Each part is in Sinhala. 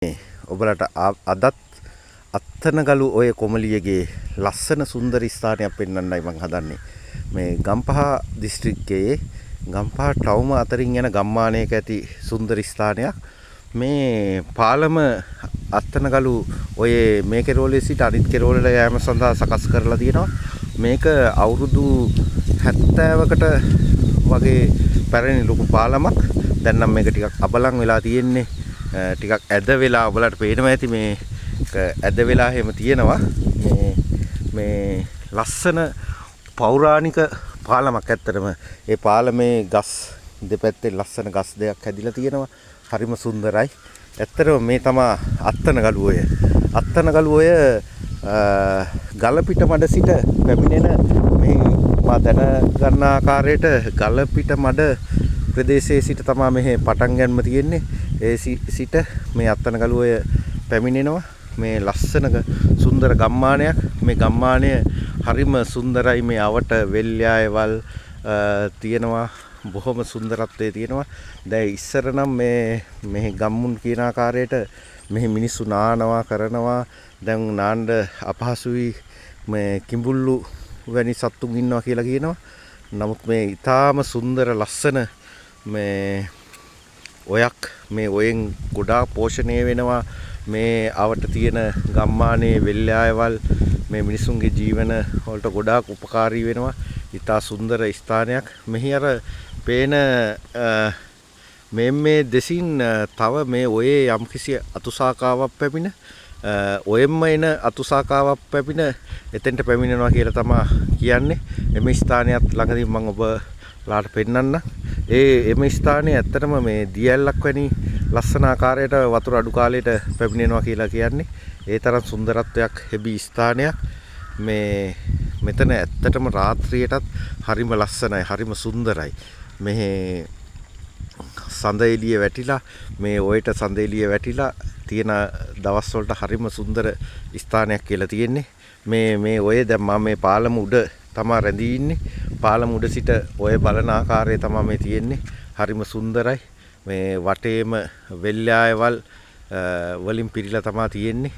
ඔබලට අදත් අත්තනගලු ඔය කොමලියගේ ලස්සන සුන්දර ස්ථානයක් පෙන්වන්නයි මං හදන්නේ. මේ ගම්පහ දිස්ත්‍රික්කයේ ගම්පහ ටවුම අතරින් යන ගම්මානයක ඇති සුන්දර ස්ථානයක්. මේ පාලම අත්තනගලු ඔය මේ කෙරෝලේ සිට අනිත් කෙරෝලට යෑම සඳහා සකස් කරලා තියෙනවා. මේක අවුරුදු 70කට වගේ පැරණි ලොකු පාලමක්. දැන් නම් මේක ටිකක් අබලන් වෙලා තියෙන්නේ. ටිකක් ඇද වෙලා ඔයාලට පේනවා ඇති මේ ඇද වෙලා එහෙම තියෙනවා. මේ මේ ලස්සන පෞරාණික පාලමක් ඇත්තටම. ඒ පාලමේ ගස් දෙපැත්තේ ලස්සන ගස් දෙකක් හැදිලා තියෙනවා. හරිම සුන්දරයි. ඇත්තටම මේ තමා අත්තනගලු ඔය. අත්තනගලු ඔය ගලපිට මඩ සිට පැමිණෙන මේ මා දැන ගන්න ආකාරයට ගලපිට මඩ ප්‍රදේශයේ සිට තමා මෙහි පටන් ගැනීම තියෙන්නේ. ඒ සිට මේ අත්තනගලු ඔය පැමිණෙනවා. මේ ලස්සන සුන්දර ගම්මානයක්. මේ ගම්මානය හරිම සුන්දරයි. මේ අවට වෙල්යායවල් තියෙනවා. බොහොම සුන්දරත්වයේ තියෙනවා. දැන් ඉස්සර නම් මේ මෙහි ගම්මුන් කියන ආකාරයට මෙහි මිනිස්සු නානවා කරනවා. දැන් නාන්න අපහසුයි. මේ කිඹුල්ලු වැනි සත්තුන් ඉන්නවා කියලා කියනවා. නමුත් මේ ඊටාම සුන්දර ලස්සන මේ ඔයක් මේ ඔයෙන් ගොඩාක් පෝෂණය වෙනවා. මේ අවට තියෙන ගම්මානයේ වෙල්යායවල් මේ මිනිසුන්ගේ ජීවන වලට ගොඩාක් උපකාරී වෙනවා. ඉතා සුන්දර ස්ථානයක්. මෙහි අර පේන මේ දෙසින් තව මේ ඔයේ යම්කිසි අතුසාකාවක් පැමිණ ඔයෙන්ම එන අතුසාකාවක් පැමිණ එතෙන්ට පැමිණෙනවා කියලා තමා කියන්නේ. එම ස්ථානයත් ළඟදී මම ඔබලාට පෙන්වන්නම්. ඒ එම ස්ථානය ඇත්තටම මේ දියැලක් වැනි ලස්සන ආකාරයට වතුර අඩු කාලයට පැමිණෙනවා කියලා කියන්නේ. ඒ තරම් සුන්දරත්වයක් හෙබි ස්ථානයක්. මේ මෙතන ඇත්තටම රාත්‍රියටත් හරිම ලස්සනයි, හරිම සුන්දරයි. මෙහි සඳ එළිය වැටිලා මේ ඔයට සඳ එළිය වැටිලා තියෙන දවස් වලට හරිම සුන්දර ස්ථානයක් කියලා තියෙන්නේ. මේ මේ ඔය දැන් මම මේ පාලම උඩ තමා රැඳී ඉන්නේ. පාලම උඩ සිට ඔය බලන ආකාරය තමා මේ තියෙන්නේ. හරිම සුන්දරයි. මේ වටේම වෙල්යායවල් වලින් පිරීලා තමා තියෙන්නේ.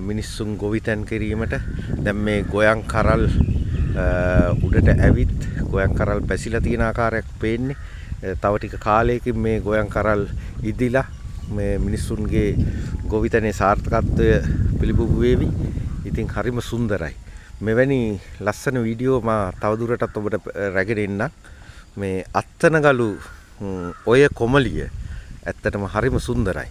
මිනිස්සුන් ගොවිතැන් කිරීමට දැන් මේ ගොයන් කරල් උඩට ඇවිත් ගොයන් කරල් පැසිලා තියෙන ආකාරයක් පේන්නේ. තව ටික කාලයකින් මේ ගොයන් කරල් ඉදිලා මේ මිනිස්සුන්ගේ ගොවිතැනේ සාර්ථකත්වය පිළිබිඹු වේවි. ඉතින් හරිම සුන්දරයි. මෙවැනි ලස්සන වීඩියෝ මා තවදුරටත් ඔබට රැගෙන එන්නම්. මේ අත්තනගලු ඔය කොමලිය ඇත්තටම හරිම සුන්දරයි.